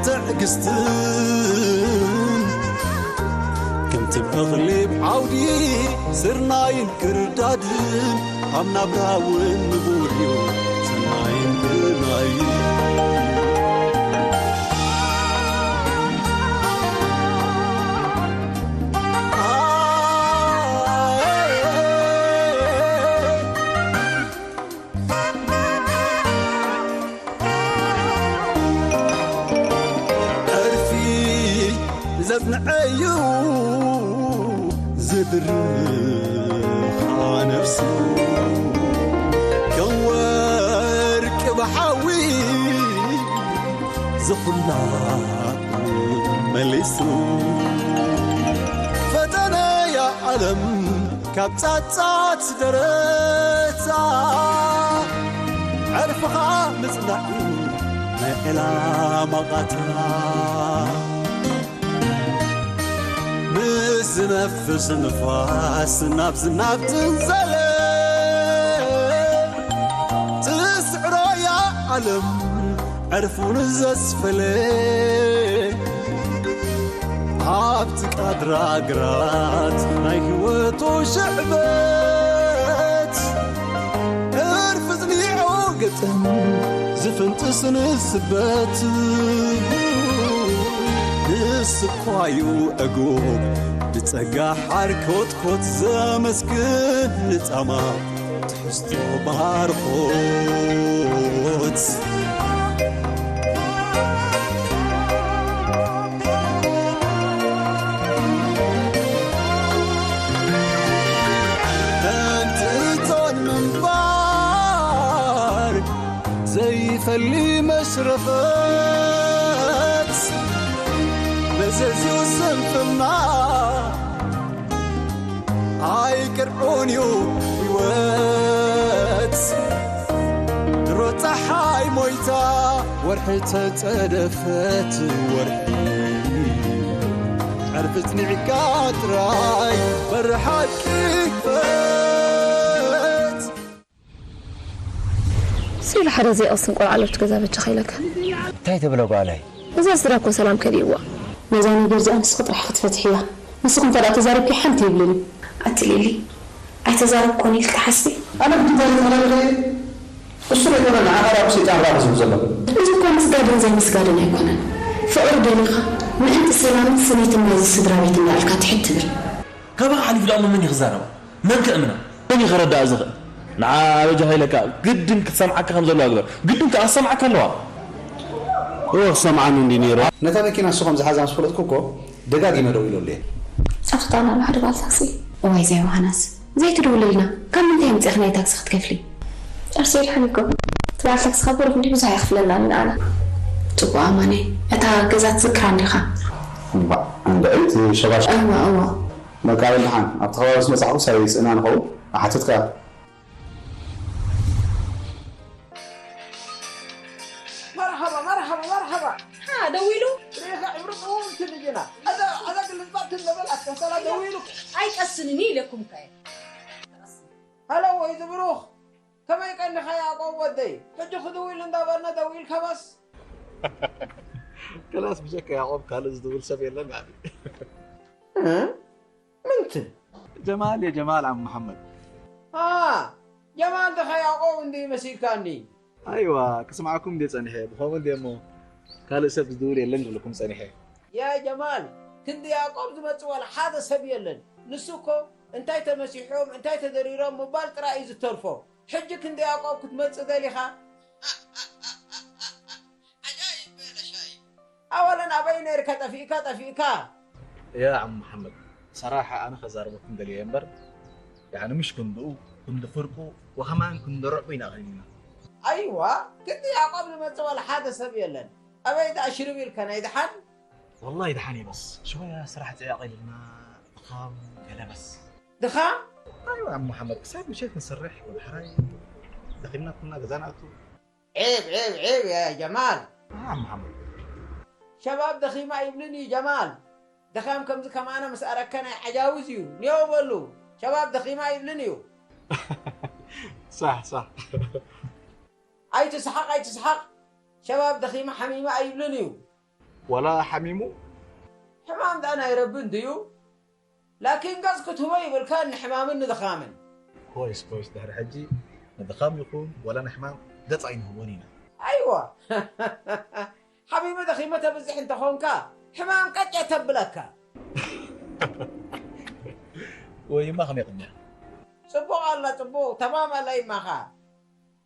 ትዕግስትን ከምቲ እኽሊ ኣብ ዓውዲ ስርናይን ክርዳድን ኣብ ናብራ እውን ንቡር እዩ ሰናይን ብናይን። ዕርፊ ዘጽንዐዩ ዝድርኻ ነፍሱ ከም ወርቂ ብሓዊ ዝኹላ መሊሱ ፈተነያ ዓለም ካብ ጻጻት ደረታ ዕርፍኻ ምጽናዕ ናይ ዕላማ ቃታ። ምስ ዝነፍስ ንፋስ ናብ ዝናብ ዝንዘለ ዝስዕሮ እያ ዓለም ዕርፉን ዘስፈለ። ኣብ ጥቃ ድራግራት ናይ ህይወቱ ሽዕበት ዕርፊ ዝኒዖ ገጠም ዝፍንጥስ ንስበት። ንስኳዩ ዕጉብ ብጸጋ ሓር ኮትኮት ዘመስግን ንጻማ ትሕዝቶ ባርኾት። ተንትቶን ምንባር ዘይፈሊ መሽረፈት መዘዝዩ ስንፍና ኣይቅርዑን እዩ ህይወት። ድሮ ፀሓይ ሞይታ ወርሒ ተፀደፈት ወርሒ ዕርፊ ፅኒዕካ ጥራይ በሪ ሓቂ ክፈት። ስኢሉ ሓደ ዘይቐስን ቆልዓ ኣሎ ኣብቲ ገዛ በጃኻ ኢለካ። እንታይ ትብሎ ጓለይ? እዛ ስድራ እኮ ሰላም ከሊእዋ። ነዛ ነገር እዚኣ ንስኺ ጥራሕ ክትፈትሕያ። ንስኺ እንተ ደኣ ተዛሪብኪ ሓንቲ ይብልን እዩ። ኣቲ ሊሊ፣ ኣይተዛረብኩን ኢልኪ ትሓስቢ? ኣነ ብትዛረብ ተዛረበ እሱ ዘይኮነ ንዓኻ ራእዩ ሰይጣን ራእዩ ዝብል ዘሎ። እዚ እኮ ምስጋድን ዘይምስጋድን ኣይኮነን። ፍቕሪ ደሊኻ ምእንቲ ሰላምን ስኒትን ናይዚ ስድራ ቤት እንዳበልካ ትሕት ትብል። ካባኻ ሓሊፉ ደኣ መን እዩ ክዛረባ? መን ከእምና? መን እዩ ከረድኣ ዝኽእል? ንዓ በጃኻ ኢለካ ግድን ክትሰምዓካ ከም ዘለዋ ግበር። ግድን ከኣ ክትሰምዓካ ኣለዋ። እወ ክሰምዓኒ እንዲ ነይሩ። ነታ መኪና እሱ ከም ዝሓዛ ምስ ፈለጥኩ እኮ ደጋጊመ ደዊለሉ እየ። ጸፍታ ናብላ ሓደ በዓል ታክሲ። እዋይ እዛ ዮሃናስ ዘይትድውልልና ካብ ምንታይ ኣምጺእኺ ናይ ታክሲ ክትከፍሊ? ጥርሲ የድሓን እኮ እቲ በዓል ታክሲ ካብ ብሩኽ እንዲህ ብዙሕ ኣይኽፍለናን ንዓና። ጽቡቕ ኣማነይ እታ ገዛ ትዝክራ እንዲኻ? እምባእ እንድዒ እቲ ሸባሽ። እዋ እዋ። በቃ በል ደሓን ኣብቲ ከባቢ ምስ መጻእኩስ ኣይስእና ንኸውን። ኣሓተትካ። መርሓባ መርሓባ መርሓባ። ሃ ደዊሉ? ሪኢኻ ዕብሪ ጥውም ትልጅና። ኣዛ ኣዛ ግልባጥ ትለበል ኣስተሰላ ደዊሉ። ኣይቀስንን ኢለኩም ከ። ሃሎ ወይዚ ብሩኽ ከመይ ቀኒኻ ያዕቆብ ወደይ? ሕጂ ክድውል እንዳበልና ደዊልካ በስ። ከላስ ብጀካ ያዕቆብ ካልእ ዝድውል ሰብ የለን ማለት እዩ። እ? ምንት? ጀማል የጀማል ዓም መሓመድ። አ ጀማል ድኻ ያዕቆብ እንዲ መሲልካኒ። ኣይዋ ክስምዓኩም እንዴ ጸኒሐ ብኸምኡ እንዴ እሞ ካልእ ሰብ ዝድውል የለን ዝብልኩም ጸኒሐ። ያ ጀማል ክንዲ ያዕቆብ ዝመጽእ ዋላ ሓደ ሰብ የለን። ንሱ እኮ እንታይ ተመሲሖም እንታይ ተደሪሮም ምባል ጥራይ እዩ ዝተርፎ። ሕጂ ክንዲ ያዕቆብ ክትመጽእ ደሊኻ? ዓጃይብ በለ ሻይ። ኣወለን ኣበይ ነርካ ጠፊእካ ጠፊእካ? ያ ዓም መሓመድ ሰራሓ ኣነ ከዛርበኩም ደልየ እምበር ያዕኒ ምሽ ክንድኡ ክንዲ ፍርቁ ወኸማን ክንዲ ርዕቡ ኢና ኸይድና። ኣይዋ ክንዲ ያዕቆብ ዝመጽእ ዋላ ሓደ ሰብ የለን። ኣበይ ደኣ ሽርብ ኢልካ ናይ ደሓን? ወላሂ ደሓን እየ በስ ሽወያ ስራሕ ጽያቕ ኢልና ድኻም ገለ በስ። ድኻም? ኣይዋ ዓም መሓመድ ክሳብ ምሸት ንሰርሕ ወድሓራይ ደኺምና ኩልና ገዛ ንኣቱ። ዒብ ዒብ ዒብ ያ ጀማል። ዓም መሓመድ። ሸባብ ደኺማ ይብልን እዩ ጀማል። ድኻም ከምዚ ከማና ምስ ኣረከ ናይ ዓጃውዝ እዩ። ኔው በሉ። ሸባብ ደኺማ ይብልን እዩ። ሳሕ ሳሕ። ኣይትስሓቕ ኣይትስሓቕ። ሸባብ ደኺማ ሓሚማ ኣይብልን እዩ። ዋላ ሓሚሙ? ሕማም ደኣ ናይ ረቢ እንድዩ። ላኪን ገጽ ክትህቦ ይብልካ ንሕማምን ንድኻምን። ኮይስ ኮይስ፣ ድሕሪ ሕጂ ንድኻም ይኹን ዋላ ንሕማም ገጽ ኣይንህቦን ኢና። ኣይዋ። ሓሚመ ደኺመ ተብዝሕ እንተኾንካ፣ ሕማም ቀጭ ተብለካ። ወይማ ከመይ ቅድሚያ? ጽቡቕ ኣላ፣ ጽቡቕ፣ ተማም ኣላ ይማኻ።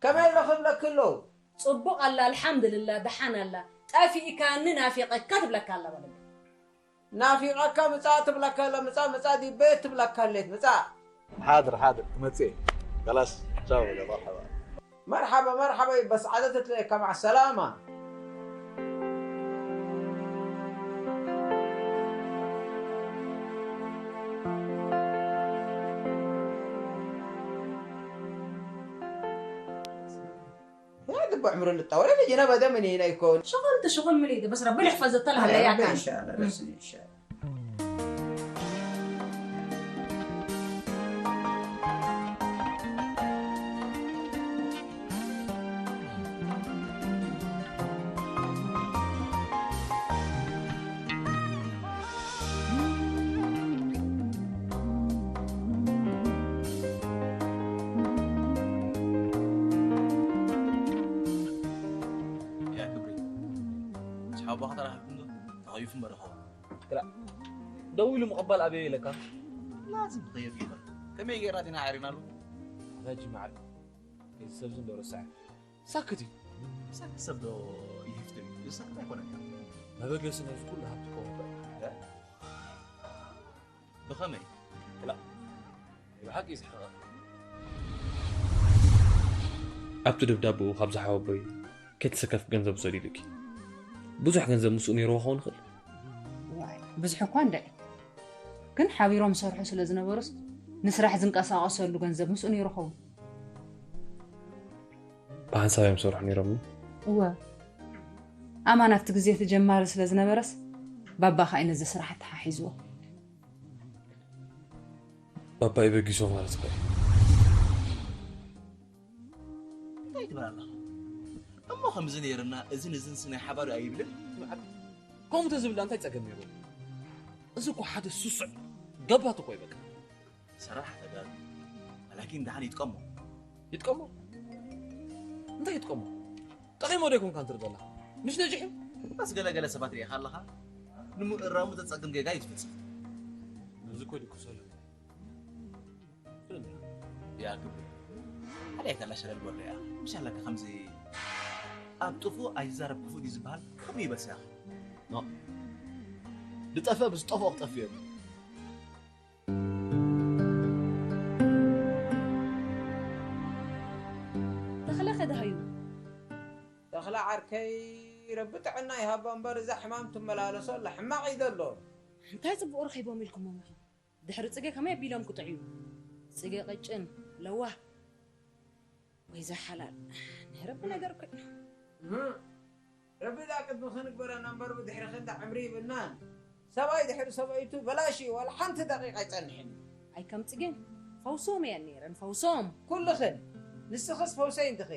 ከመይ ረኽብለኪ ኣለዉ? ጽቡቕ ኣላ፣ ኣልሓምድልላ፣ ደሓን ኣላ። ጠፊእካኒ፣ ናፊቐካ ትብለካ ኣላ በለለይ። ናፊቐካ ምጻእ ትብለካ ኣላ፣ ምጻእ፣ ምጻእ ዲበ ትብለካ ኣሌት፣ ምጻእ። ሓድር፣ ሓድር፣ ክመጽእ እየ። ከላስ፣ ቻው፣ በለ፣ መርሓባ። መርሓባ፣ መርሓባ፣ ይበስ ዓደት እትለየካ፣ ማዕ ሰላማ። يا دب عمر الطاولة اللي جينا بدأ من هنا يكون. شغل انت شغل مليدة، بس ربي يحفظ الطلعة اللي يا كان. إن شاء الله، بس إن شاء الله. ያ ክብሪ፣ ምስ ሓወቦኻ ተራኺብኩም ዶ? ተኸይፉ እምበር ኸው። ክላ፣ ደው ኢሉ ምቕባል ኣበየ ኢለካ? ላዝም ክኸየፍ እዩ እምበር። ከመይ ጌርና ዲና ዓሪናሉ? ሕጂ መዓል፣ እዚ ሰብዚ እንዶ ረሳዕ። ሳክት እዩ። ሳክት ሰብ ዶ ይህፍትም እዩ? እዚ ሳክት ኣይኮነን። መበገሲ ነዚ ኩሉ ሃብቲ ክኸውን ይኽእል። እ? ብኸመይ? ክላ፣ ብሓቂ እዩ ዝሕቐቕ። ኣብቲ ደብዳቤኡ ካብ ዝሓወቦይ ከይተሰከፍ ገንዘብ ውሰድ ኢሉኪ። ብዙሕ ገንዘብ ምስኡ ነይርዎ ክኸውን ይኽእል። ዋይ፣ ብዙሕ እኳ እንድዒ። ግን ሓቢሮም ይሰርሑ ስለ ዝነበሩስ፣ ንስራሕ ዝንቀሳቐሰሉ ገንዘብ ምስኡ ነይሩ ኸውን። ብሓንሳብ እዮም ዝሰርሑ ነይሮም። እወ። ኣማን ኣብቲ ግዜ እቲ ጀማሪ ስለ ዝነበረስ፣ ባባ ኸኣ እዩ ነዚ ስራሕ ኣተሓሒዝዎ። ባባ ይበጊሶ ማለት እኮ እዩ። እንታይ ትብል ኣለኻ? እሞ ከምዚ ነይርና፣ እዝን እዝንስ ናይ ሓባር ኣይብልን? ከምኡ ተዝብል እንታይ ጸገም ነይሩ? እዚ እኮ ሓደ ስሱዕ ገባት እኮ እዩ በቃ። ሰራሕ ተጋሩ። ላኪን ደሓን ይጥቀሞ። ይጥቀሞ? እንታይ ይጥቀሞ? ጠቒሞ ዶ ይኮንካ እንትርኢ ዘለኻ? ምሽ ነጂሑ? በስ ገለ ገለ ሰባት ርኢኻ ኣለኻ? ንምእራሙ ዘጸግም ጌጋ እዩ ዝፍጽም። ነዚ እኮ ይድቅሶ ኣለዎ። ያ ክብሪ። ሓደ ኣይተላ ሸለል በሎ እያ። ምሽ ኣለካ ከምዚ ኣብ ጥፉእ ኣይዛረብ ክፉእ ድዩ ዝበሃል? ከምኡ ይበስ ያኺ። ኖ። ዝጠፍእ ብዝጠፍኦ ክጠፍእ የብሉን። ተኽለ ከ ደሃዩ? ተኽለ ዓርከይ፣ ረቢ ጥዕና ይሃቦ እምበር፣ እዛ ሕማም ትመላለሶ ኣላ፣ ሕማቕ እዩ ዘሎ። እንታይ ጽቡቕ ረኺቦም ኢልኩሞም ኢኹም? ድሕሪ ጽገ ከመይ ኣቢሎም ክጥዕዩ? ጽገ ቀጭን፣ ለዋህ። ወይዛ ሓላል፣ ናይ ረቢ ነገር እኮ እዩ። እህ፣ ረቢ ደኣ ቅድሚ ክንግበረና እምበር ብድሕሪ ክንዳ ዕምሪ ይብልናን። ሰብኣይ ድሕሪ ሰበይቱ በላሽ እዩ፣ ዋላ ሓንቲ ደቂቕ ኣይጸንሕን እዩ። ኣይ ከም ጽጌን ፈውሶም እየን ነይረን፣ ፈውሶም። ኩልኽን፣ ንስኽስ ፈውሰይ እንድኺ።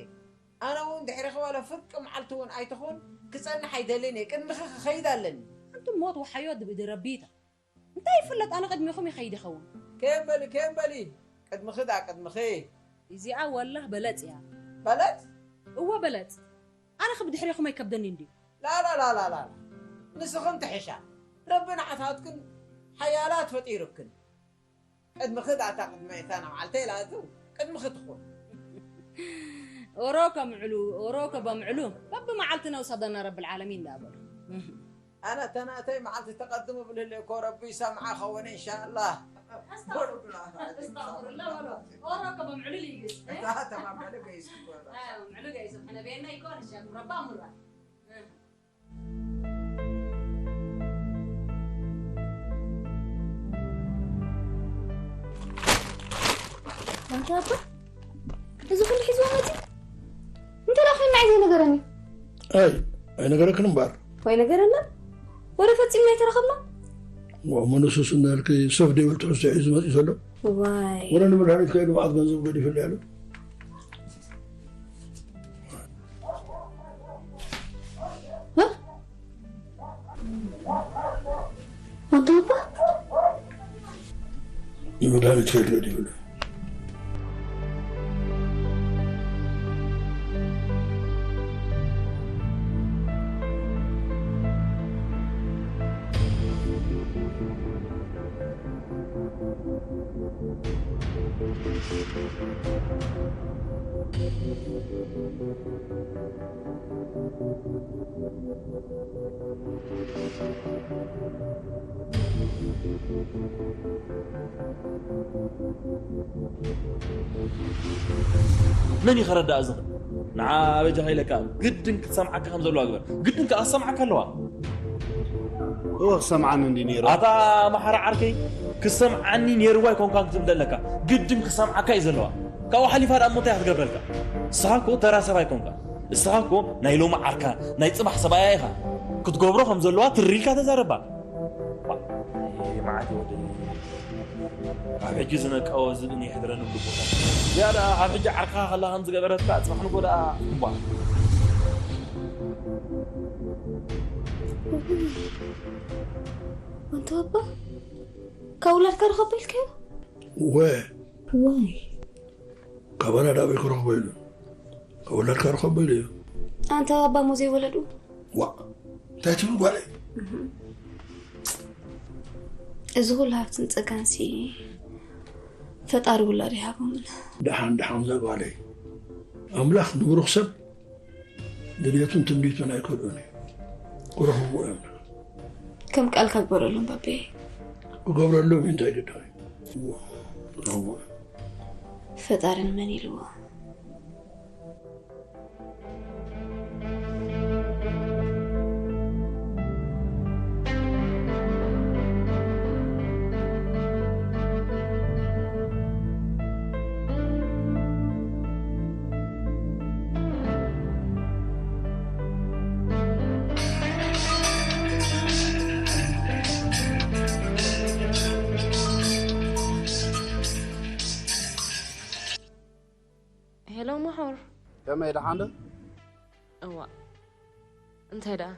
ኣነ እውን ድሕሪኺ ዋላ ፍርቂ መዓልቲ እውን ኣይትኹን ክጸንሕ ኣይደልን እየ፣ ቅድሚኺ ክኸይድ ኣለኒ። ኣንቱም ሞት ወሓዮ ድብእዲ ረቢታ። እንታይ ይፍለጥ፣ ኣነ ቅድሚኹም ይኸይድ ይኸውን። ከየም በሊ፣ ከየም በሊ፣ ቅድምኺ ደኣ ቅድምኺ። እዚኣ ወላህ በለጽ እያ። በለጽ? እወ በለጽ። ኣነ ኸ ብድሕሬኹም ኣይከብደኒ እንድዩ። ላላላላላ፣ ንስኽን ትሕሻ። ረቢ ንዓታትክን ሓያላት ፈጢሩክን። ቅድምኺ ደኣ እታ ቅድመ እታ መዓልተይ ኢላቱ ቅድምኺ ትኹን። ኦሮ ከምዕሉ፣ ኦሮ ከበምዕሉ፣ በብመዓልቲ ነውሰደና ረብል ዓለሚን ደኣ በሉ። ኣነ ተናተይ መዓልቲ ተቐድሙ ብልህሊ እኮ ረቢ ይሰምዓ ኸውን ኢንሻኣላህ። ኣስተግፍሩላህ፣ ኣስተግፍሩላህ በሎ። ኦሮ ከበምዕሉ ልይግስ። እታ ተማምዕሉ ገይስ ይበሎ። ኣይ፣ ምዕሉ ገይስ፣ ሕነ ቤና ይኮን፣ እሺ፣ ረባ ሙራ። ኣንታ ኣባ፣ እዚ ኩሉ ሒዝዎ መጺኡ? እንተ ደኣ ኮይንና እዩ ዘይነገረኒ። ኣይ፣ ኣይነገረክን እምበኣር። ወይ ነገረና? ወረ ፈጺምና ኣይተራኸብና? ዋ፣ መነሱስ እናልኪ ሰፍ ደይብል ትሕዝቶ ሒዙ መጺኡ ዘሎ። ዋይ። ወረ ንመድሃኒት ከይዱ መዓት ገንዘብ ገዲፉሉ ያሉ። እ? ንመድሃኒት ከድገድ ይብሉ። መን እዩ ከረዳእ ዝኽእል? ንዓ በጃኻ ኢለካ ግድን ክትሰምዓካ ከም ዘለዋ ግበር። ግድን ከኣ ክትሰምዓካ ኣለዋ። እወ፣ ክትሰምዓኒ እንዲ ነይሩ። ኣታ መሓራ ዓርከይ፣ ክትሰምዓኒ ነይርዋ ኣይኮንካን ክትብል ዘለካ። ግድን ክትሰምዓካ እዩ ዘለዋ። ካብኡ ሓሊፋ ደኣ እሞ እንታይ እያ ክትገብረልካ? ንስኻ እኮ ተራ ሰብ ኣይኮንካ። ንስኻ እኮ ናይ ሎሚ ዓርካ፣ ናይ ጽባሕ ሰብኣያ ኢኻ። ክትገብሮ ከም ዘለዋ ትሪ ኢልካ ተዛረባ። ዋ፣ ይሄ መዓት ይወደድ። ካብ ሕጂ ዝነቀወ ዝብኢ የሕድረኒ ብልቦታ። እዚኣ ደኣ ካብ ሕጂ ዓርካ ከላ ከም ዝገበረትካ፣ ጽባሕ ንጎ ደኣ እምቧ። ኣንታ ኣባ፣ ካብ ውላድካ ርኸቦ ኢልካዮ? ወ-፣ ዋይ። ካብ ኣና ዳበይ ክረኽቦ ኢሉ? ካብ ውላድካ ርኸቦ ኢሉ እዩ። ኣንታ ኣባ እሞ ዘይወለዱ? ዋ፣ እንታይ ትብል ጓለይ? እዚ ኩሉ ሃብትን ጸጋንሲ ፈጣሪ ውላድ ይሃቦምና። ደሓን፣ ደሓን እዛ ጓለይ። ኣምላኽ ንብሩኽ ሰብ ድልየቱን ትምኒቱን ኣይከልኡን እዩ። ክረኽብዎ እዮም። ከም ቃልካ ግበረሎም ባቤ። ክገብረሎም እዩ፣ እንታይ ግዳ እዩ? እዎ፣ እዎ። ፈጣሪ ንመን ኢልዎ? ሄሎ፣ ምሑር። ከመይ፣ ደሓን ዶ? እዋእ፣ እንታይ ደኣ?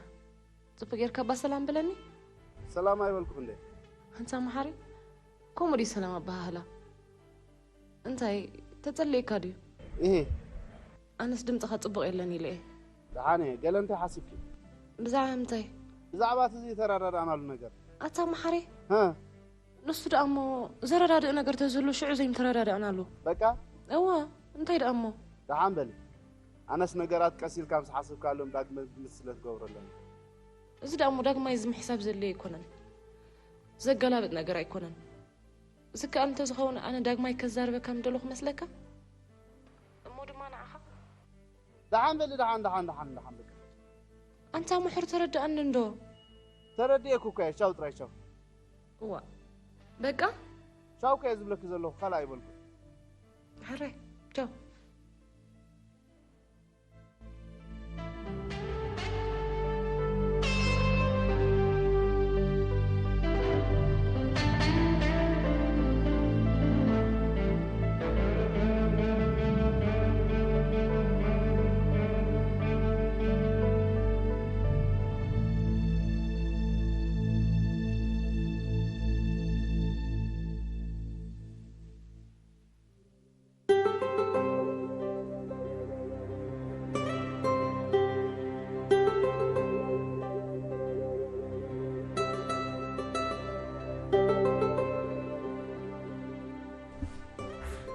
ጽቡቕ ጌርካ እባ ሰላም በለኒ። ሰላም ኣይበልኩ እንዴ? ኣንታ መሓሪ፣ ከምኡ ድዩ ሰላም ኣበሃህላ? እንታይ፣ ተጸሊእካ ድዩ? እሂ። ኣነስ ድምጽኻ ጽቡቕ የለን ኢለ እየ። ደሓን እየ። ገለ እንታይ ሓሲብኪ? ብዛዕባ ምንታይ? ብዛዕባ እቲ ዝተረዳዳእናሉ ነገር። ኣታ መሓሪ፣ ሃ? ንሱ ደኣ እሞ ዘረዳድእ ነገር ተዝህሉ ሽዑ ዘይምተረዳዳእናሉ። በቃ? እወ፣ እንታይ ደኣ እሞ? ደሓን በሊ። ኣነስ ነገራት ቀስ ኢልካ ምስ ሓሰብካሎም ዳግመ ግምት ስለ ትገብረሎም። እዚ ደኣ እሞ ዳግማይ እዚ ምሕሳብ ዘድልዮ ኣይኮነን። ዘገላብጥ ነገር ኣይኮነን። ዝከኣል እንተዝኸውን ኣነ ዳግማይ ከዛርበካ ምደለኹ መስለካ? እሞ ድማ ንዓኻ? ደሓን በሊ፣ ደሓን፣ ደሓን፣ ደሓን፣ ደሓን፣ በቃ። ኣንታ ምሑር ተረድኣኒ እንዶ? ተረዲኤኩ እኮ እየ፣ ቻው ጥራይ፣ ቻው። እዋ፣ በቃ? ቻው እኮ እየ ዝብለኪ ዘለኹ፣ ካልእ ኣይበልኩ። ሕራይ፣ ቻው።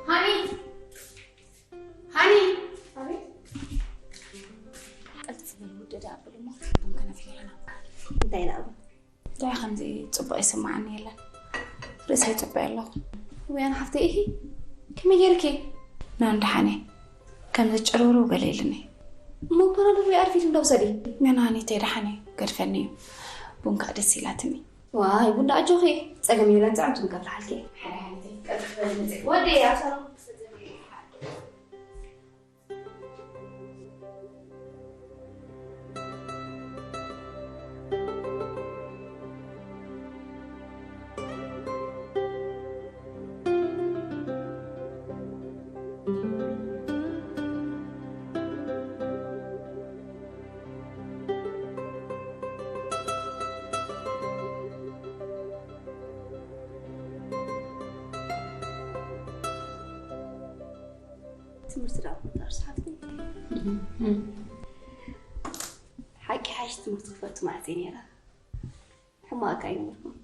ሃኒ! ሃኒ! ኣቤት። ቀልጥፍ በል ውደዳ፣ ኣብል እሞ ቡን ከነፍልሕ ኢና። እንታይ ደኣ ቡን? እንታይ ከምዚ ጽቡቕ ይስምዓኒ የለን። ርእሰይ ይጽበዮ ኣለኹ። ወይ ኣነ ሓፍተይ ኢኺ? ከመይ ጌርኪ? ናን ደሓን እየ። ከምዚ ጭርውርው ገለ ኢሉኒ። እሞ ፓናዶል ወይ ኣርፊድ እንዳ ውሰዲ። ሜናኒተይ ደሓን እየ፣ ገድፈኒ እዩ። ቡን ከኣ ደስ ኢላትኒ። ዋይ፣ ቡን ደኣ ኣጆኺ። ጸገም የለን፣ ጥዕምቲ ቡን ከፍልሓልኪ እየ። ሓራይ ሓንተይ፣ ቀልጥፍ በሊ መጺእ። ወደይ፣ ኣብ ሳሎን ክሰደኒ እየ። ትምህርቲ ዳ ምኽታር ሰሓትኩ። ሓቂ ሓይሽ ትምህርቲ ክፈልጥ ማለት እየ ነይራ። ሕማቕ እካ ኣይነበርኩም።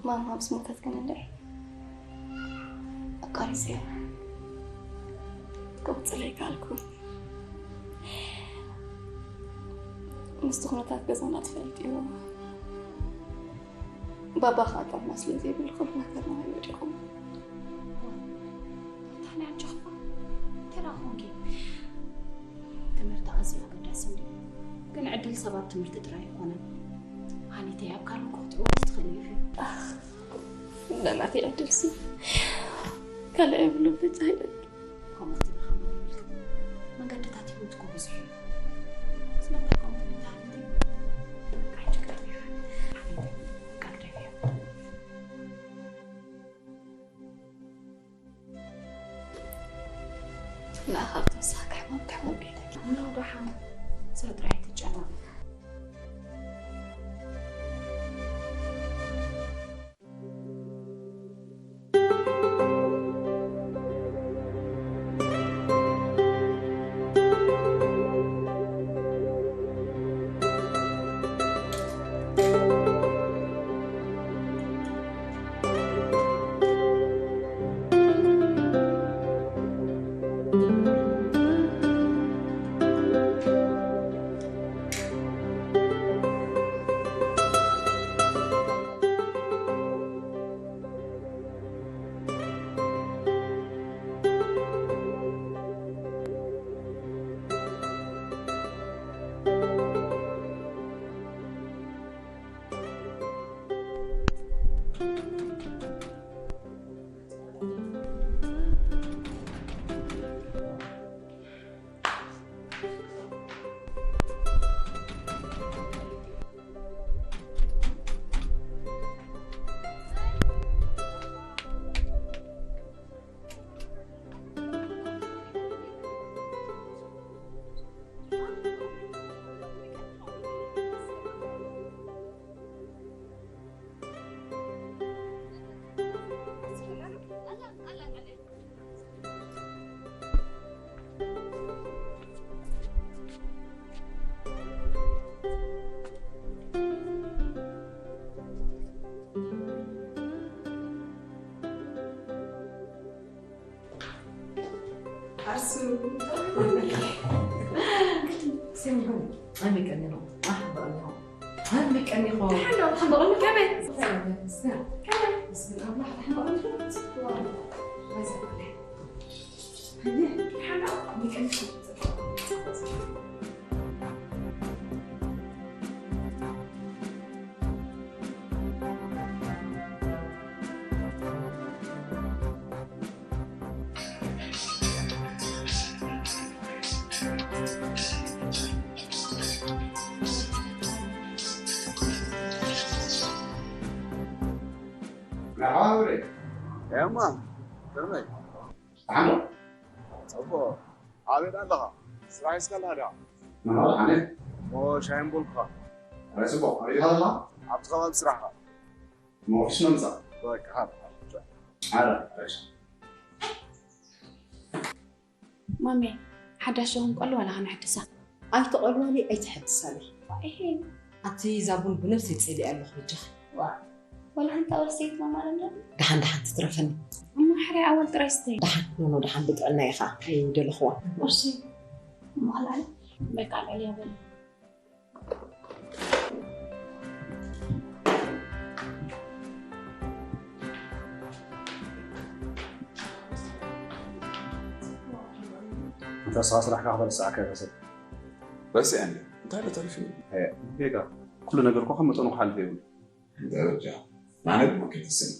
ማማ ምስ ሞተት ግን እንድዒ ኣቋሪጸ እየ። ክቕጽል ኣይከኣልኩን። ምስቲ ኩነታት ገዛና ትፈልጥዮ። ባባ ከዓ ጥዕና ስለ ዘይብሉ ኩሉ ነገርና እዩ ወዲቑ። ታንያ ኣጆኺ እንታይ ደኣ ኮንኪ? ትምህርቲ ኣዝዩ ኣገዳሲ እንድዩ። ግን ዕድል ሰባት ትምህርቲ ጥራይ ኣይኮነን። ሃኒተይ ኣብ ካልእ ክትዕወቲ ትኽእሊ ኢኺ። ነናተይ ዕድልሲ ካልእ የብሉን ብቻ ኢለኪ። ከምኡ ትብሊ ከማን የብልኪ። መንገድታት ህይወት እኮ ብዙሕ እዩ። ስለምንታይ ከምኡ ትብሊ? በቃ ሕጂ ቀጥሪ። በቃ ግደፍዮ። ንኣኻ ብተወሳኺ ሕማም ትሕመም ከይደኪ። ኖ፣ ደሓን። ስለ ጥራይ ኣይትጨነቕ። ኣርሱ። ስምዑ፣ ኣነ ቀኒኹ። ኣሕባእኹ። ኣነ ቀኒኹ። ተሓሎ፣ ተሓሎ፣ ከመይ? መርሓባ ብሬ። ኤማ፣ ከመይ? ደሓን ዶ? ጽቡቕ። ኣበይ ኣለኻ? ስራሕ ሒዝካ ኣለኻ ድኣ? መርሓባ፣ ደሓን እየ። እሞ ሻሂን ቡንካ? ኣረ ጽቡቕ። ኣበይ ኢኻ ዘለኻ? ኣብቲ ከባቢ ስራሕኻ። እሞ ኦፊስ ምጻእ። በቃ፣ ሃብ፣ ሃብ። ኣረ፣ እሺ። ማሜ፣ ሓዳሽ ሸው ክንቀሉ ዋላ ከነሕድሳ? ኣይትቐልዋለይ፣ ኣይትሕድሳለይ። እሄ። ኣቲ ዛቡን ብነብሰይ ጸሊኤ ኣለኹ በጃኺ። ዋ፣ ዋላ ሓንቲ ኣወል ሰይት ማማ ኣለና? ደሓን ደሓን ትትረፈኒ። እሞ ሕራይ ኣወል ጥራይ ስተይ። ደሓን፣ ኖ፣ ኖ፣ ደሓን ብጥዕና ኢኻ፣ ኣይደለኽዋን። እሺ። እሞ ካልኣይ? በቃ ልዕል እያ በሉ። እንተ ንስኻ ስራሕካ ክተርስዓካ ይመስል። ረሲዐ እንድየ። እንታይ ዶ ተሪፉኒ? ሄ፣ ጌጋ። ኩሉ ነገር እኮ ከም መጠኑ ክሓልፍ የብሉ። ደረጃ። ንዓና ድማ ከይትስን።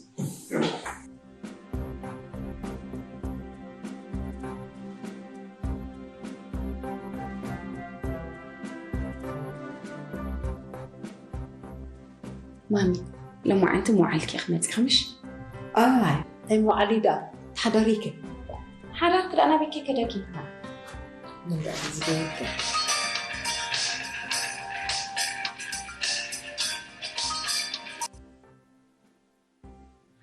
ማሚ፣ ሎማዓንቲ መዋዕልኪ ኢኺ መጺኺ ምሽ? ኣይ፣ እንታይ መዋዕሊ ደኣ? ተሓዳሪከ? ሓዳርኪ ደኣ ናበይከ ከደኪ? ምን ደኣ ዝገበርከ?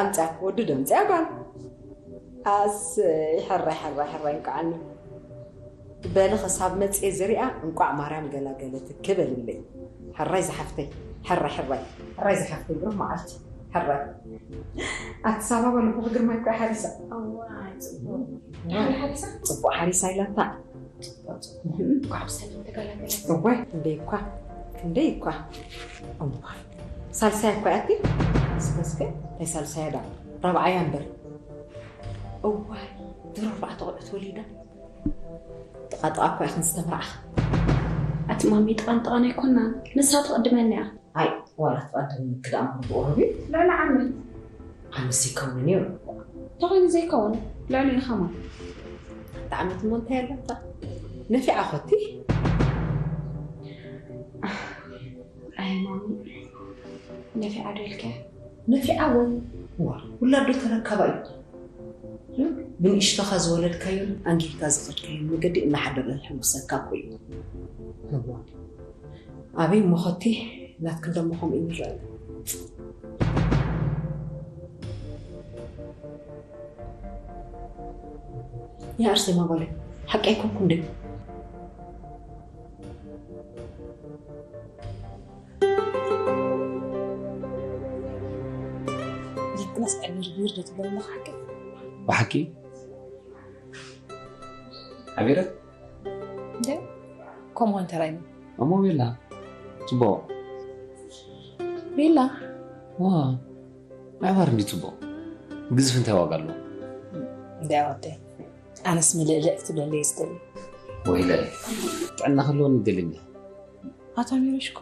ኣምፅያ ወዲ ዶ ኣምፅያ ጓል ኣሰይ ሕራይ ሕራይ ሕራይ እንቃዓኒ በሊ ክሳብ መፅየ ዝሪኣ እንቋዕ ማርያም ገላገለትኪ በልለይ። ሕራይ ዝሓፍተይ ሕራይ ሕራይ ሕራይ ዝሓፍተይ ብሩኽ መዓልቲ ሕራይ ኣቲ ሳባ በልኹ ግርማይ እኮ ሓሪሳ። እዋይ፣ ጽቡቕ። ድሓን ሓሪሳ? ጽቡቕ ሓሪሳ ኢላታ። ጽቡቕ፣ ጽቡቕ። እንኳዕ ብሰላም ተገላገለት። እዋይ ክንደይ እኳ ክንደይ እኳ እዋይ ሳልሳይ እኳ ያቲ ስከስከ እንታይ ሳልሳያ ዳ ራብዓያ እምበር እዋይ ድሮ ኣርባዕተ ቆልዑት ወሊዳ ጥቓጥቓ እኳ ኢኽን ዝተምርዓኻ ኣቲ ማሚ ጥቓን ጥቓን ኣይኮናን ንሳ ትቕድመኒ እያ ኣይ ዋላ ትቐድም ክዳን ብቕሩብ እዩ ልዕሊ ዓመት ዓመት ዘይከውንን እዩ ተኾይኑ ዘይከውን ልዕሊ ኢኻ ማለት ሓንቲ ዓመት እሞ እንታይ ኣለታ ነፊዓ ኾቲ ኣይ ማሚ ነፊዓ ዶ ኢልካ ነፊዓ እውን ዋ ውላዶ ተረካባ እዩ ብንእሽቶኻ ዝወለድካዮን ኣንጊድካ ዝኸድካዮን መገዲ እናሓደረ ሕጉሰካ እኮ እዩ ኣበይ እሞ ኸቲ ናትክን ደሞ ከምኡ ይረአ ያ ኣርሴማ ጓለይ ሓቂ ኣይኮንኩ እንደ ብሓቂ ዓቢረት ከምኡ እንተራይ እሞ ቤላ ጽቡቕ ቤላ ምዕባር እንዲ ጽቡቕ ግዝፍ እንታይ ዋጋ ኣለዎ እንዳይ ወደይ ኣነስ ምልእልእ ክትብለለይ ዝደሊ ወይለ ጥዕና ክህልወኒ ይደልኒ ኣታ ሚሮሽኮ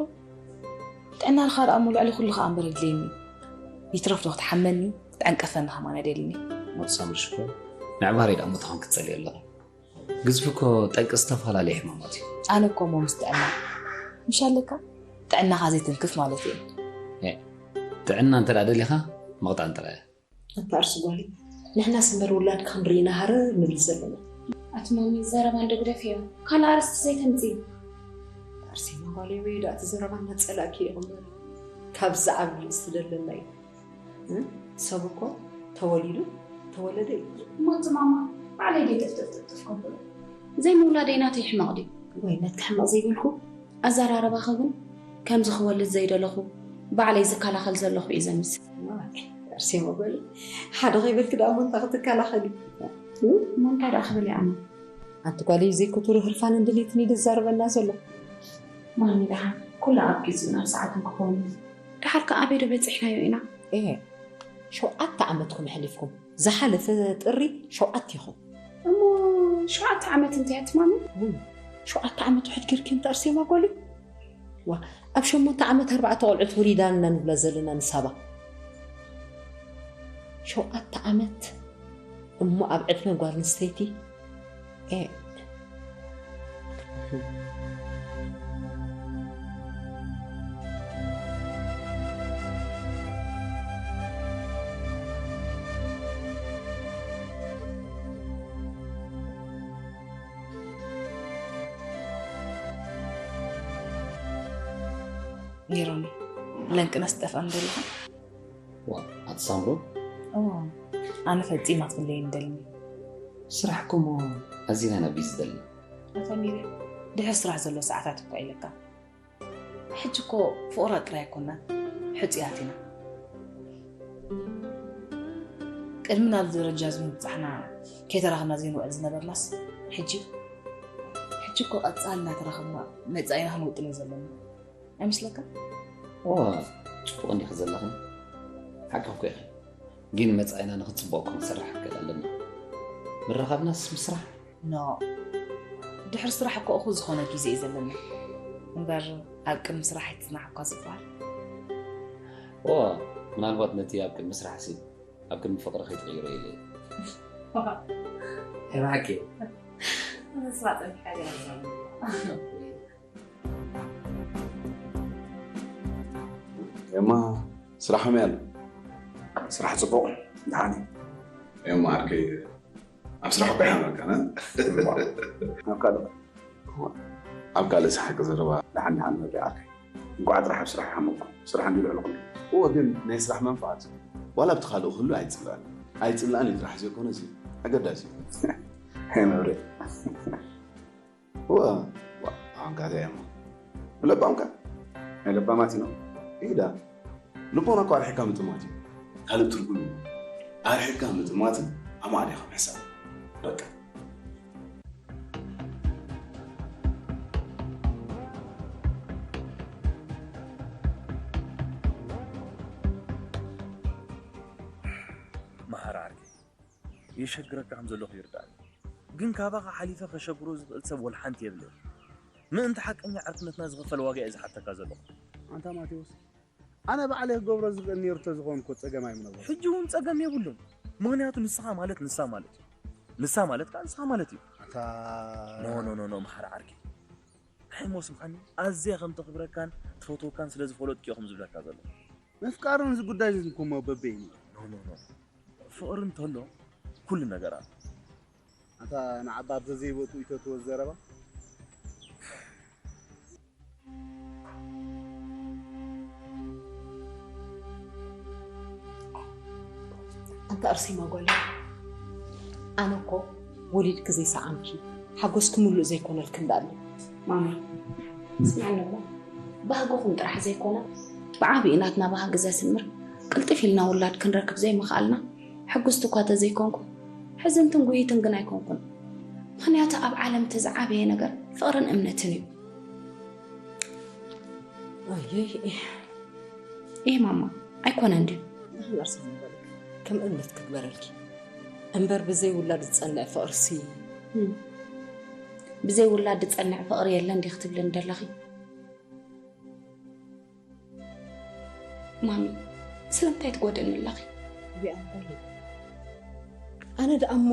ጥዕና ልኻ ደኣ እሞ ልዕሊ ኩሉ ኸኣ እምበር የድልየኒ ይትረፍ ዶ ክትሓመኒ ክትዕንቀፈኒ ኸማን የደልኒ ሞት ሳምሪ ሽኮ ምዕባረይ ደኣ እሞ ተኾን ክትጸልዮ ኣለኻ ግዝፊ እኮ ጠንቂ ዝተፈላለየ ሕማማት እዩ ኣነ እኮ እሞ ምስ ጥዕና ምሽ ኣለካ ጥዕናኻ ዘይትንክፍ ማለት እዩ ጥዕና እንተ ደኣ ደሊኻ ምቕጣን ጥራይ እያ ኣታ ኣርሲ ጓለይ ንሕናስ እምበር ውላድካ ክንርኢ ኢና ሃረር ንብል ዘለና ኣቲ ማሚ ዘረባ እንዶ ግደፍዮ ካልእ ኣርእስቲ ዘይተምፅኢ ኣርሴማ ጓለይ ወዮ ደኣ እቲ ዘረባ እናፀላእክዮ ኢኹም በሉ ካብዚ ዓብዪ ርእስቲ ደለና እዩ ሰብ እኮ ተወሊዱ ተወለደ እዩ እሞ እቲ ማማ ባዕለይ ደይ ጥፍጥፍጥፍጥፍ ከብሎ ዘይምውላደይ ናተይ ሕመቕ ድዩ ወይ ነቲ ሕመቕ ዘይበልኩ ኣዘራርባኺ ግን ከምዚ ክወልድ ዘይደለኹ ባዕለይ ዝከላኸል ዘለኹ እዩ ዘምስል። ኣርሴማ በሊ ሓደ ከይበልኪ ደኣ እሞ እንታይ ክትከላኸሊ? እሞ እንታይ ደኣ ክብል እየ ኣነ? ኣንቲ ጓለይ ዘይክቱር ህርፋንን ድሌትን እዩ ዘዛርበና ዘሎ። ማሚ ደሓን ኩሉ ኣብ ጊዜኡን ኣብ ሰዓቱን ክኸውን እዩ። ደሓር ከ ኣበይ ዶ በጺሕናዮ ኢና? ኤህ ሸውዓተ ዓመትኩም ኣሕሊፍኩም። ዝሓለፈ ጥሪ ሸውዓተ ኢኹም። እሞ ሸውዓተ ዓመት እንታይ እያ ትማሊ? ውይ ሸውዓተ ዓመት ውሕድ ጌርኪ እንተ ኣርሴማ ጓለይ። ዋ ኣብ ሸሞንተ ዓመት ኣርባዕተ ቆልዑት ወሊዳ እና ንብላ ዘለና ንሳባ። ሸውዓተ ዓመት እሞ ኣብ ዕድመ ጓል ኣንስተይቲ ኤእ። ሜሮን ለንቅነስ ትጠፍኣኒ ዘለኻ? ዋ ኣቲ ሳምሮ? እዎ ኣነ ፈጺማ ክትፍለየኒ ደልኒ። ስራሕ እኮ እሞ ኣዚና ኢና ቢዚ ዘለና። ኣታ ሚሪ ድሕሪ ስራሕ ዘሎ ሰዓታት እኮ ኢለካ። ሕጂ እኮ ፍቑራት ጥራይ ኣይኮናን ሕጹያት ኢና። ቅድሚ ናብዚ ደረጃ እዚ ምብጻሕና ከይተራኸብና ዘይንውዕል ዝነበርናስ ሕጂ ሕጂ እኮ ቀጻሊ እናተራኸብና መጻኢና ክንውጥኖ ዘለና። ኣይመስለካ? እወ፣ ጽቡቕ እንዲኺ ዘለኺ። ሓቅኺ እኮ ኢኺ። ግን መጻኢና ንኽጽብቕ እኮ ክንሰርሕ ክንክእል ኣለና። ምርኻብናስ ምስራሕ? ኖእ። ድሕሪ ስራሕ እኮ እኹል ዝኾነ ግዜ እዩ ዘለና። እምበር ኣብ ቅድሚ ስራሕ ኣይትጽናሕ እኳ ዝበሃል። እወ፣ ምናልባት ነቲ ኣብ ቅድሚ ስራሕ ሲ ኣብ ቅድሚ ፍቕሪ ከይትቕይሮ ኢለ እየ። ናይ ብሓቂ? ተስፋ ጸኒሕካ ገና ትዛረብ። ኤማ፣ ስራሕ ከመይ ኣሎ? ስራሕ ጽቡቕ፣ ደሓን እዩ። ኤማ ዓርከይ፣ ኣብ ስራሕ እኮ ይሓመካ፣ ነ? ኣብ ካልእ፣ ኣብ ካልእ ሰሓቂ ዘረባ። ደሓን፣ ደሓን፣ መብርሂ ዓርከይ። እንኳዕ ጥራሕ ኣብ ስራሕ ይሓመኩም። ስራሕ እንዲሉ ልዕሊ ኩሉ። እወ፣ ግን ናይ ስራሕ መንፍዓት ዋላ ኣብቲ ካልእ ክህሉ ኣይጽላእን። ኣይጽላእን እዩ ጥራሕ ዘይኮነሲ ኣገዳሲ እዩ። ሄይ መብርሂ። እወ፣ ዋ፣ ኣንካ እንታይ እሞ? ለባምካ? ናይ ለባማት ኢና። ኢዳ፣ ልቦና እኮ ኣርሒካ ምጥማት እዩ። ካልእ ትርጉም የብሉን። ኣርሒካ ምጥማትን ኣማዕዲኻ ምሕሳብ። በቃ። መሓር ዓርከይ፣ የሸግረካ ከም ዘለኹ ይርዳእኒ። ግን ካባኻ ሓሊፈ ከሸግሮ ዝኽእል ሰብ ወላ ሓንቲ የብለይን። ምእንቲ ሓቀኛ ዕርክነትና ዝኽፈል ዋጋ እየ ዝሓተካ ዘለኹ። ኣንታ ማቴዎስ፣ ኣነ ባዕለይ ክገብሮ ዝኽእል ነይሩ ተዝኾንኩ ጸገም ኣይምነበሮ። ሕጂ እውን ጸገም የብሉን። ምኽንያቱ ንስኻ ማለት ንሳ ማለት እዩ። ንሳ ማለት ከኣ ንስኻ ማለት እዩ። ኣታ ኖ፣ ኖ፣ ኖ፣ ኖ፣ መሓር ዓርከይ። ንዓይ እሞ ስምዓኒ፣ ኣዝየ ከም ተኽብረካን ትፈትወካን ስለ ዝፈለጥኩ እየ ከም ዝብለካ ዘለኹ። ምፍቃር እዚ ጉዳይ እዚ እኮ እሞ በበይኑ። ኖ፣ ኖ፣ ኖ። ፍቕሪ እንተሎ ኩሉ ነገር ኣሎ። ኣታ ንዓባ ኣብ ዘዘይቦትኡ ይተትዎ ዘረባ። ኣንታ ኣርሴማ ጓለይ፣ ኣነ እኮ ወሊድኪ ዘይሰኣንኪ፣ ሓጎስኪ ምሉእ ዘይኮነልኪ እንዳኣለ። ማሚ፣ ስምዕኒ እሞ፣ ባህግኹም ጥራሕ ዘይኮነ፣ ብዓቢኡ ናትና ባህጊ ዘስምር፣ ቅልጥፍ ኢልና ውላድ ክንረክብ ዘይምኽኣልና፣ ሕጉስቲ እኳ ተዘይኮንኩ፣ ሕዝንትን ጉሂትን ግን ኣይኮንኩን። ምኽንያቱ ኣብ ዓለም እቲ ዝዓበየ ነገር ፍቕርን እምነትን እዩ። ኣየይ፣ ኤህ ማማ፣ ኣይኮነን ድዩ? ንኽንርሲ ዝበልክ ከም እምነት ክግበረልኪ እምበር ብዘይ ውላድ ዝጸንዕ ፍቕርሲ። እም፣ ብዘይ ውላድ ዝጸንዕ ፍቕሪ የለን ድዩ ክትብልኒ ደለኺ? ማሚ፣ ስለምንታይ ትጎድእኒ ኣለኺ? እዚኣ እምበር ኣነ ደኣ እሞ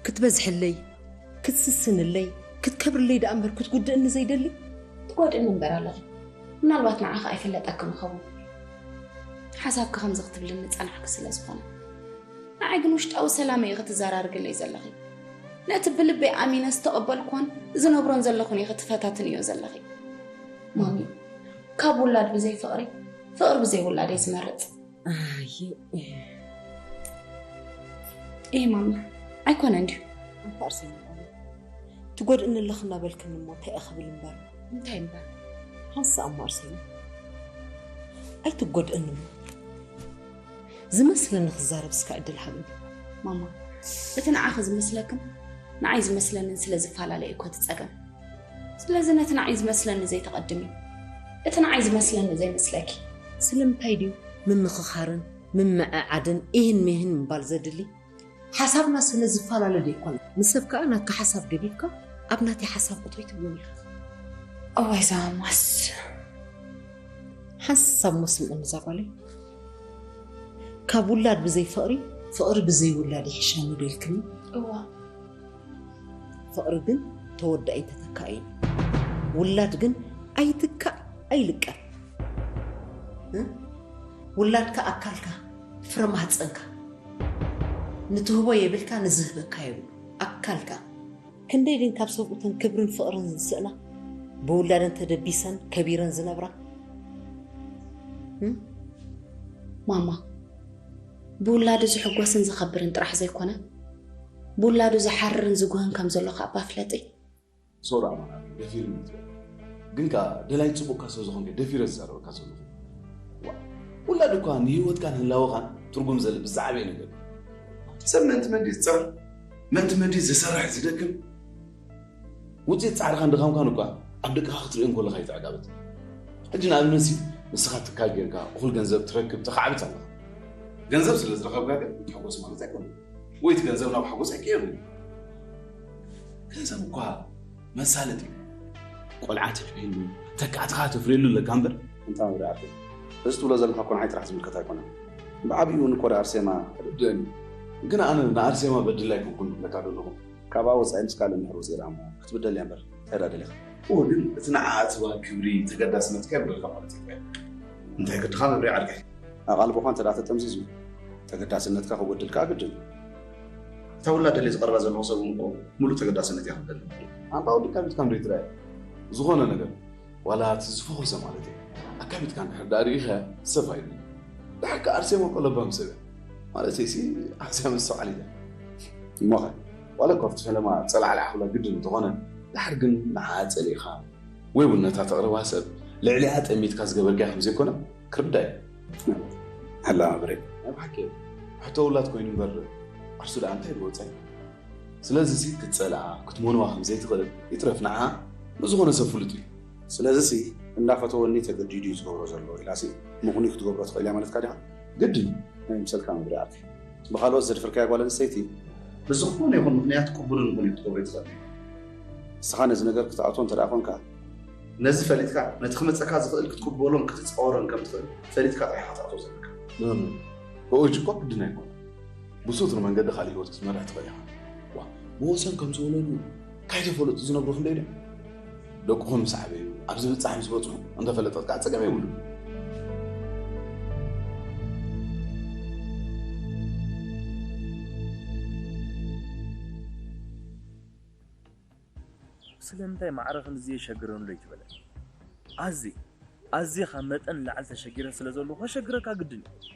ክትበዝሕለይ፣ ክትስስንለይ፣ ክትከብርለይ ደኣ እምበር ክትጉድእኒ ዘይደሊ። ትጎድእኒ እምበር ኣለኺ። ምናልባት ንዓኺ ኣይፍለጠክን ይኸውን። ሓሳብኪ ከምዚ ክትብልኒ ዝጸናሕኪ ስለ ዝኾነ። ንዓይ ግን ውሽጣዊ ሰላመይ ኢኺ ትዘራርግለይ ዘለኺ። ነቲ ብልበይ ኣሚነ ዝተቐበልኩዎን ዝነብሮን ዘለኹን ኢኺ ትፈታትንዮ ዘለኺ። ማሚ፣ ካብ ውላድ ብዘይ ፍቕሪ፣ ፍቕሪ ብዘይ ውላድ እየ ዝመርጽ። ኣየ፣ ኤህ ማማ፣ ኣይኮነን ድዩ? ኣንታ ኣርሴማ፣ ትጎድእኒ ኣለኺ እናበልክኒ እሞ እንታይ እየ ክብል እምበር? እንታይ እምበር? ሓንሳእ እሞ ኣርሴማ፣ ኣይትጎድእኒ እሞ። ዝመስለኒ ክዛረብ እስከ ዕድል ሃብኒ። ማማ፣ እቲ ንዓኺ ዝመስለክን ንዓይ ዝመስለንን ስለ ዝፈላለ እዩ እኮ እቲ ጸገም። ስለዚ ነቲ ንዓይ ዝመስለኒ ዘይተቐድሚ፣ እቲ ንዓይ ዝመስለኒ ዘይመስለኪ። ስለምንታይ ድዩ ምምኽኻርን ምምዕዓድን ኢህን ሚህን ምባል ዘድሊ? ሓሳብና ስለ ዝፈላለ ዶ ኣይኮነን? ንሰብ ከኣ ናትካ ሓሳብ ገዲፍካ ኣብ ናተይ ሓሳብ እቶይ ትብሎም ኢኻ። እዋይ ዛማስ። ሓንሳብ እሞ ስምዕኒ እዛ ጓለይ። ካብ ውላድ ብዘይ ፍቕሪ፣ ፍቕሪ ብዘይ ውላድ ይሕሸኒ ዶ ኢልክኒ? እዋ። ፍቕሪ ግን ተወዳኢን ተተካኢን እዩ። ውላድ ግን ኣይትካእ ኣይልቀም። እ? ውላድካ ኣካልካ፣ ፍረ ማህፀንካ፣ ንትህቦ የብልካ ንዝህበካ የብሉ። ኣካልካ። ክንደይ ድን ካብ ሰብኡተን ክብርን ፍቕርን ዝስእና፣ ብውላደን ተደቢሰን ከቢረን ዝነብራ? እም? ማማ፣ ብውላዱ ዝሕጎስን ዝኸብርን ጥራሕ ዘይኮነ፣ ብውላዱ ዝሓርርን ዝጉህን ከም ዘሎ ከኣ እባ ፍለጢ። ሶሪ ኣማን፣ ደፊርኒ ትብል። ግን ከኣ ደላይ ጽቡቕካ ስለ ዝኾንከ ደፊረ ዝዛረበካ ዘለኹ። ዋ፣ ውላድ እኳ ንህይወትካን ህላወኻን ትርጉም ዘለብ ዝዓበየ ነገር እዩ። ሰብ መንቲ መንቲ ዝጸር፣ መንቲ መንቲ ዝሰርሕ ዝደክም፣ ውጽኢት ጻዕርኻን ድኻምካን እኳ ኣብ ደቅኻ ክትርእዮም ከለኻ እዩ ተዕጋበት። ሕጂ ንኣብነት ሲ፣ ንስኻ ትካል ጌርካ እኹል ገንዘብ ትረክብ ተኻዕብት ኣለኻ። ገንዘብ ስለ ዝረኸብካ ግን ትሕጎስ ማለት ኣይኮነን። ወይ እቲ ገንዘብ ናብ ሓጎስ ኣይቀየርን እዩ። ገንዘብ እኳ መሳለጥ እዩ። ቆልዓ ተፍርየሉ፣ ተካእትኻ ተፍርየሉ ኣለካ እምበር። እንታይ መብርሂ ዓርከይ? እዚ ትብሎ ዘለኻ እኮ ንዓይ ጥራሕ ዝምልከት ኣይኮነን። ብዓብይኡ ንኮዳ ኣርሴማ። ርድእኒ። ግን ኣነ ንኣርሴማ በድል ኣይኮንኩን ዝብለካ ዘለኹ። ካብኣ ወጻኢ ምስ ካልእ እንድሕር ወጺኣ እሞ ክትብደል እያ እምበር እንታይ ደኣ ደሊኻ? እወ፣ ግን እቲ ንዓኣ ትህባ ክብሪ፣ ተገዳስነት ከየብደልካ ማለት እዩ። እንታይ ግድኻ መብርሂ ዓርከይ? ኣቓልቦኻ እንተ ደኣ ተጠምዚዙ፣ ተገዳስነትካ ክጎድል ከኣ ግድን። እታ ውላድ ደልየ ዝቐርባ ዘለኹ ሰብ እውን እኮ ሙሉእ ተገዳስነት እያ ክትደሊ። ኣንታ ወዲ ኣካቢትካ እንዶ ይትረኣየ። ዝኾነ ነገር፣ ዋላ እቲ ዝፈኾሰ ማለት እዩ። ኣካቢትካ እንድሕር ደኣ ርኢኸ ሰብ ኣይብልን። ደሓር ከኣ ኣርሴማ እኮ ለባም ሰብ እያ። ማለት እሲ ኣዝያ መስተውዓሊት እያ። እሞኸ፣ ዋላ እኳ ኣብቲ ፈለማ ጸላዕላዕ ክብላ ግድን እንተኾነ፣ ደሓር ግን ንዓኣ ጸሊእኻ ወይ እውን ነታ ተቕርባ ሰብ ልዕሊኣ ጠሚትካ ዝገበርካያ ከም ዘይኮነ ክርዳእ እዩ። ሕላ መብሬ። ናይ ብሓቂ ሕቶ ውላድ ኮይኑ እምበር ዓርሱ ደኣ እንታይ ዝወጸ? ስለዚ እዚ ክትጸልኣ ክትመንዋ ከም ዘይትኽእል ይትረፍ ንዓ ንዝኾነ ሰብ ፍሉጥ እዩ። ስለዚ ሲ እንዳፈተወኒ ተገዲዱ እዩ ዝገብሮ ዘሎ ኢላሲ ምኽኑይ ክትገብሮ ትኽእል እያ ማለትካ ዲኻ? ግድን ናይ ምሰልካ መብሬ ዓርከይ። ብኻልኦት ዘድፈርካያ ጓል ኣንስተይቲ ብዝኾነ ይኹን ምኽንያት ቅቡልን እውን ክትገብሮ ይትኽእል። ንስኻ ነዚ ነገር ክትኣትዎ እንተ ደኣ ኾንካ፣ ነዚ ፈሊጥካ ነቲ ክመጸካ ዝኽእል ክትቅበሎን ክትጻወሮን ከም ትኽእል ፈሊጥካ ጥራሕ ኢኻ ክትኣትዎ ዘለካ። እም፣ ብኦጅ እኮ ግድን ኣይኮነ። ብሱት ንመንገዲ ካልእ ህይወት ክትመርሕ ትኽእል ኢኻ። ዋ፣ ብወሰን ከም ዝወለዱ ካይተፈለጡ ዝነብሩ ክንደይ ድዮም? ደቅኹም ምስ ዓበዩ፣ ኣብ ዝብጻሕ ምስ በጽሑ፣ እንተፈለጠት ከኣ ጸገም የብሉን። ስለምንታይ ማዕረ ክንድዚ የሸግረኒ ዶ ኣይትበለኒ? ኣዝየ፣ ኣዝየ ካብ መጠን ንላዕሊ ተሸጊረ ስለ ዘለኹ ከሸግረካ ግድን እዩ።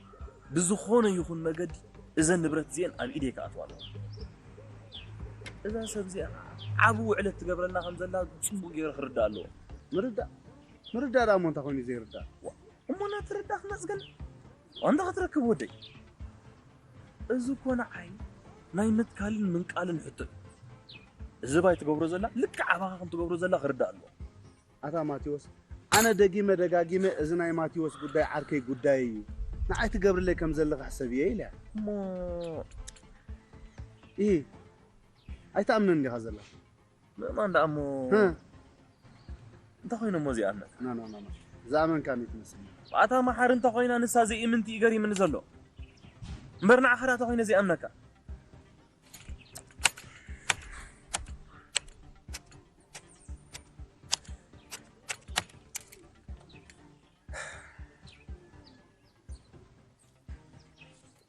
ብዝኾነ ይኹን መገዲ እዘን ንብረት እዚኤን ኣብ ኢደይ ክኣትዋ ኣለዋ። እዛ ሰብ እዚኣ ዓቢ ውዕለት ትገብረልና ከም ዘላ ጽቡቕ ገይረ ክርዳእ ኣለዎ። ምርዳእ? ምርዳእ ደኣ እሞ እንታይ ኮይኑ ዘይርዳእ? ዋ፣ እሞ እናተረዳእካ መጽገን ዋንታ ክትረክብ ወደይ። እዚ እኮ ንዓይ ናይ ምትካልን ምንቃልን ሕቶ እዩ። እዚ ባይ ትገብሮ ዘላ ልክዕ ኣባኻ ከም ትገብሮ ዘላ ክርዳእ ኣለዎ። ኣታ ማቴዎስ፣ ኣነ ደጊመ ደጋጊመ እዚ ናይ ማቴዎስ ጉዳይ ዓርከይ ጉዳይ እዩ። ንዓይ ትገብርለይ ከም ዘለኻ ሕሰብ እየ ኢለያ። እሞ ኢ፣ ኣይትኣምነን ዲኻ ዘላ? ምእማን ደኣ እሞ ህ። እንታይ ኮይነ እሞ ዘይኣምነካ? ና፣ ና፣ ና፣ ና። ዝኣመንካኒ ትመስል። ኣታ መሓሪ እንተ ኮይና ንሳ ዘይእምንቲ እዩ ገሪምኒ ዘሎ። እምበር ንዓኻ ደኣ እንታይ ኮይነ ዘይኣምነካ?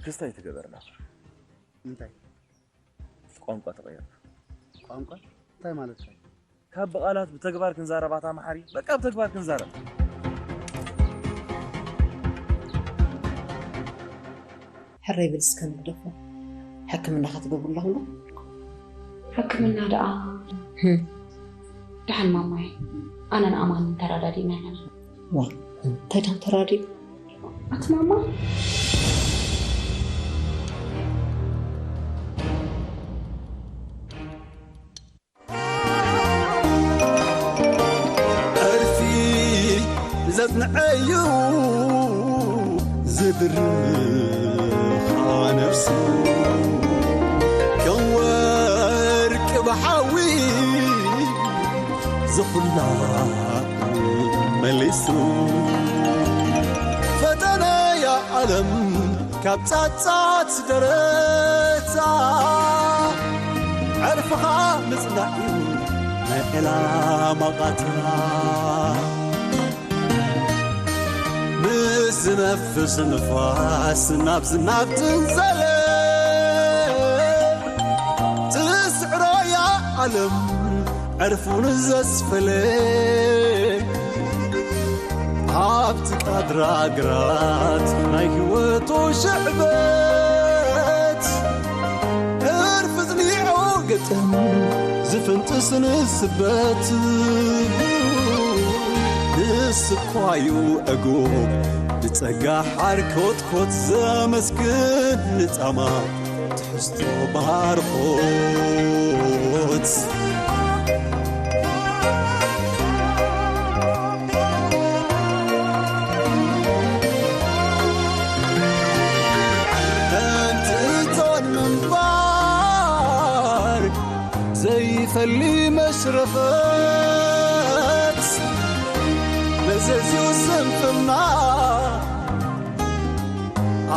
ክስታይ ትገበርና። እንታይ? ቋንቋ ተቐይርና። ቋንቋ? እንታይ ማለትካ እዩ? ካብ ብቓላት ብተግባር ክንዛረብ ኣታ መሓሪ፣ በቃ ብተግባር ክንዛረብ። ሕረይ ብል እስከ ንግደፎ። ሕክምና ክትገብሩ ኣለኹም ዶ? ሕክምና ደኣ። ህም። ደሓን ማማይ፣ ኣነን ኣማንን ተረዳዲእና ኢና። ዋ፣ እንታይ ደኣ ተራዲኡ? ኣቲ ማማ። ዕርፊ ዘጽንዐዩ ዝድርኻ ነፍሱ ከም ወርቂ ብሓዊ ዝኹላ መሊሱ ፈተነያ ዓለም ካብ ጻጻት ደረታ ዕርፍኻ ምጽናዕ እዩ ናይ ዕላማ ቓታ። ምስ ዝነፍስ ንፋስ ናብ ዝናብ ትንዘለ ትስዕሮ እያ ዓለም ዕርፉን ዘስፈለ። ኣብቲ ቃድራ ግራት ናይ ህይወቱ ሽዕበት ዕርፊ ዝኒዖ ገጠም ዝፍንጥስ ንስበት። ንስኳዩ ዕጉብ ንጸጋ ሓር ኮትኮት ዘመስግን ንጻማ ትሕዝቶ ባርኾት። እንትን ምንባር ዘይፈሊ መሽረፈት መዘዝዩ ስንፍና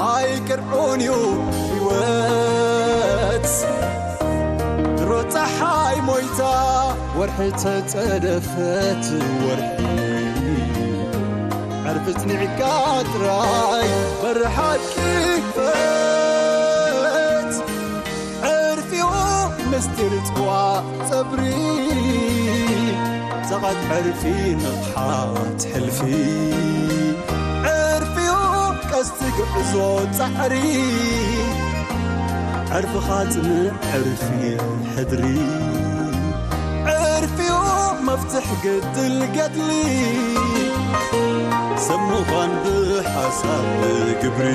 ኣይቅርዑን እዩ ህይወት። ድሮ ፀሓይ ሞይታ ወርሒ ተፀደፈት ወርሒ ዕርፊ ጽኒዕካ ጥራይ በሪ ሓቂ ክፈት። ዕርፊኡ ምስጢር ጽዋእ ጸብሪ፣ ጸቓት ዕርፊ ንቕሓት ሕልፊ። ዕርፊኡ ቀስቲ ጉዕዞ ጻዕሪ፣ ዕርፍኻ ጽንዕ ዕርፊ ሕድሪ። ዕርፊኡ መፍትሕ ግድል ገድሊ፣ ሰብ ምዃን ብሓሳብ ግብሪ።